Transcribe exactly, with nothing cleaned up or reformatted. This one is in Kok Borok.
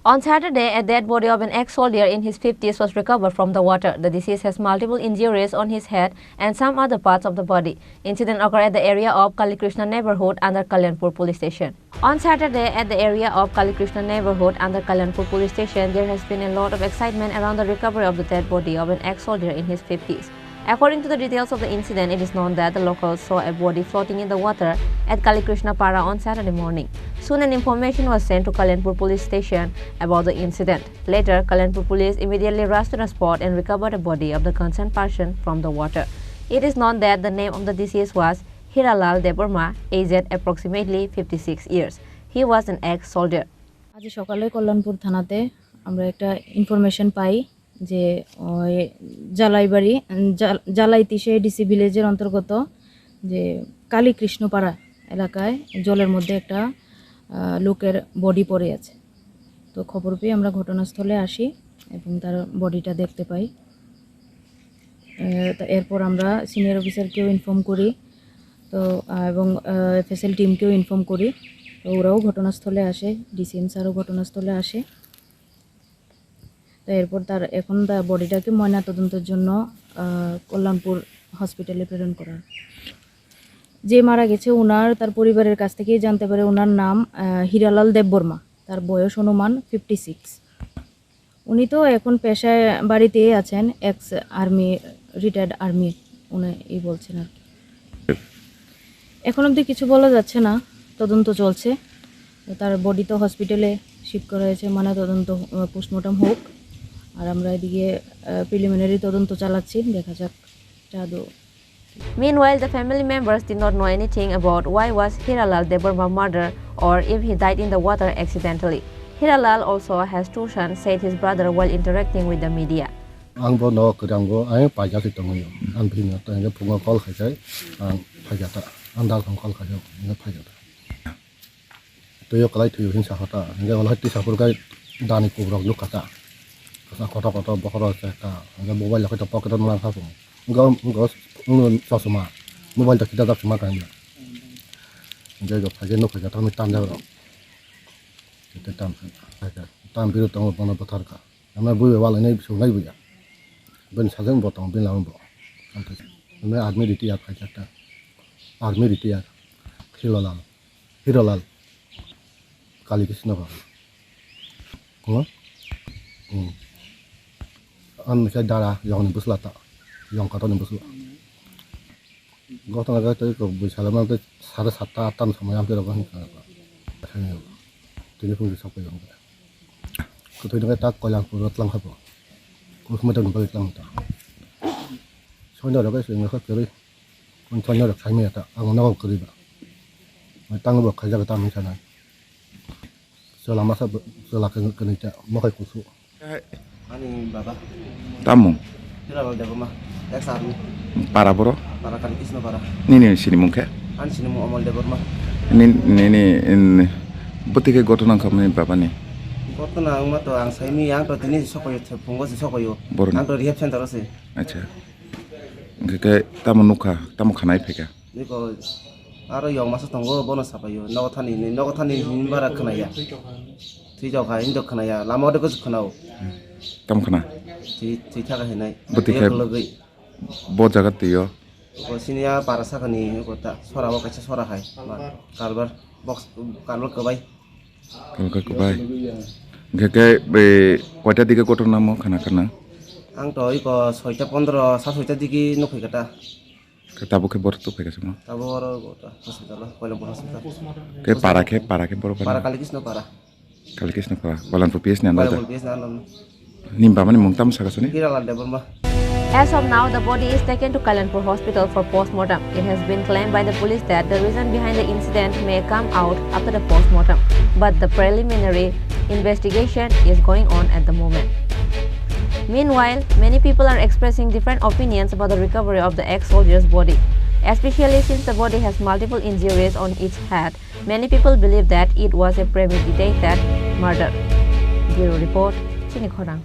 On Saturday, a dead body of an ex-soldier in his fifties was recovered from the water. The deceased has multiple injuries on his head and some other parts of the body. Incident occurred at the area of Kali Krishna neighborhood under Kalyanpur Police Station. On Saturday, at the area of Kali Krishna neighborhood under Kalyanpur Police Station, there has been a lot of excitement around the recovery of the dead body of an ex-soldier in his fifties. According to the details of the incident, it is known that the locals saw a body floating in the water at Kali Krishna Para on Saturday morning. Soon, an information was sent to Kalyanpur Police Station about the incident. Later, Kalyanpur Police immediately rushed to the spot and recovered the body of the concerned person from the water. It is known that the name of the deceased was Hiralal Debbarma, aged approximately fifty-six years. He was an ex-soldier. আজ সকালে কল্যাণপুর থানাতে আমরা একটা ইনফরমেশন পাই যে ওই জালাইবাড়ি, উম, জাল-, জালাইতিশে ডিসি ভিলেজের অন্তর্গত যে কালীকৃষ্ণপাড়া এলাকায় জলের মধ্যে একটা, আহ, লোকের বডি পড়ে আছে। তো খবর পেয়ে আমরা ঘটনাস্থলে আসি এবং তার বডিটা দেখতে পাই। আহ, তো এরপর আমরা সিনিয়র অফিসারকেও ইনফর্ম করি। তো, আহ, এবং, আহ, এফএসএল টিমকেও ইনফর্ম করি। তো ওরাও ঘটনাস্থলে আসে, ডিসিএম স্যারও ঘটনাস্থলে আসে। তো এরপর তার, এখন তার বডিটাকে ময়নাতদন্তের জন্য, আহ, কল্যাণপুর হসপিটালে প্রেরণ করা হয়। যে মারা গেছে, ওনার, তার পরিবারের কাছ থেকেই জানতে পারে ওনার নাম, আহ, হীরালাল দেববর্মা। তার বয়স অনুমান ফিফটি সিক্স। উনি তো এখন পেশায় বাড়িতেই আছেন, এক্স আর্মি, রিটায়ার্ড আর্মি, উনি এই বলছেন আর কি। এখন অবধি কিছু বলা যাচ্ছে না, তদন্ত চলছে। তার বডি তো হসপিটালে শিফট করা হয়েছে, মানে তদন্ত, আহ, পোস্টমর্টম হোক। আর আমরা এদিকে, আহ, প্রিলিমিনারি তদন্ত চালাচ্ছি, দেখা যাক এটা আদৌ Meanwhile, the family members did not know anything about why was Hiralal Debbarma murdered or if he died in the water accidentally. Hiralal, also has two sons, said his brother while interacting with the media. Ang bo no kwrang bo, ang paijak se tongwi. Ang bini to ang phungo call khai khai, ang phaijak ta. Ang dal phung call khai, ang phaijak ta. Twiyo kwlai thwiyo hinsa hota. Hingke ulo hai tisa phuru kai dani kubrok nukha ta. Kasa koto koto bokhoro se ta. Hingke mobile rok to pocket o nang kha phung. Hingke, hingke, hingke chosma. Mobile to kita dak sima kang. Hingke jo phaikhe nukha ta tamni tam jak rok. Kete tam kha. Tam biru tongo bono bothar kha. Ama bui wal ini sungai buya. Ben sajeng bo tong bin lam bo. Ame army retire khai ta. Army retire. Khilo lam. Hiralal, Kali Krishna ba. Ko? Hmm. An sai dara yong ni busla ta. Yong kato ni busla. Gotong ga to ko bui sala ma to sare satta atta ni samay am to rogo ni ka. Tini phung di sapai yong. Ko to ni ta kolang ko tlang khabo. Ko khma to ni tlang ta. Soin da rogo sing khab kiri. Ang thani rok saimaya ta, ang nogo kwrwi ba. Tango bo khaijak ta misa nai. Chwla masa chwla kwnwi ta mokhai kusu. Ani baba. Tamo? Hiralal Debbarma, ex army. Para boro? Para Kali Krishna para. Nini sini mung khe? Ani sini mung Omol Debbarma. Ni, nini, in, bwtwi khe gotona wngkha mani baba ni? Gotona wngma to ang saimaya, ang to tini sokoyo, phungo se sokoyo. Boroni? Ang to rehab center o se. Acha. Hingke khe tamo nukha, tamo khanai phaikha? Niko aro yong masa tongo, bono sapaio. Nogo thani hinwi, nogo thani hinwi bara khnaya. Thwijak hai hinwi khnaya. Lama o de kuchuk khnao. Tamo khna? Thwi, thwi thaka hinai. Bwtwi khe bo jaga twi o? Bo sini a para sakani ko ta, sora o kaisa sora hai. Kalbar. Box, kalbar kwbai. Kalkar kwbai. Hingke khe, be, koita dike gotona mo khana khana? Ang to iko soita pondro, sa soita digi nukphai kha ta. Khe tabuk khe bor tubphai kha simo? Tabuk oro gota hospital o, Koilampur hospital. Khe para khe, para khe bor para? Para Kali Krishna para. Kali Krishna para. Balanpur P S ni under da? Balanpur P S ni under. Ni baba ni mung tamo saka soni? Hiralal Debbarma. As of now, the body is taken to Kalyanpur Hospital for postmortem. It has been claimed by the police that the reason behind the incident may come out after the postmortem, but the preliminary investigation is going on at the moment. Meanwhile, many people are expressing different opinions about the recovery of the ex-soldier's body, especially since the body has multiple injuries on its head. Many people believe that it was a premeditated murder. Bureau Report, Chini Khorang.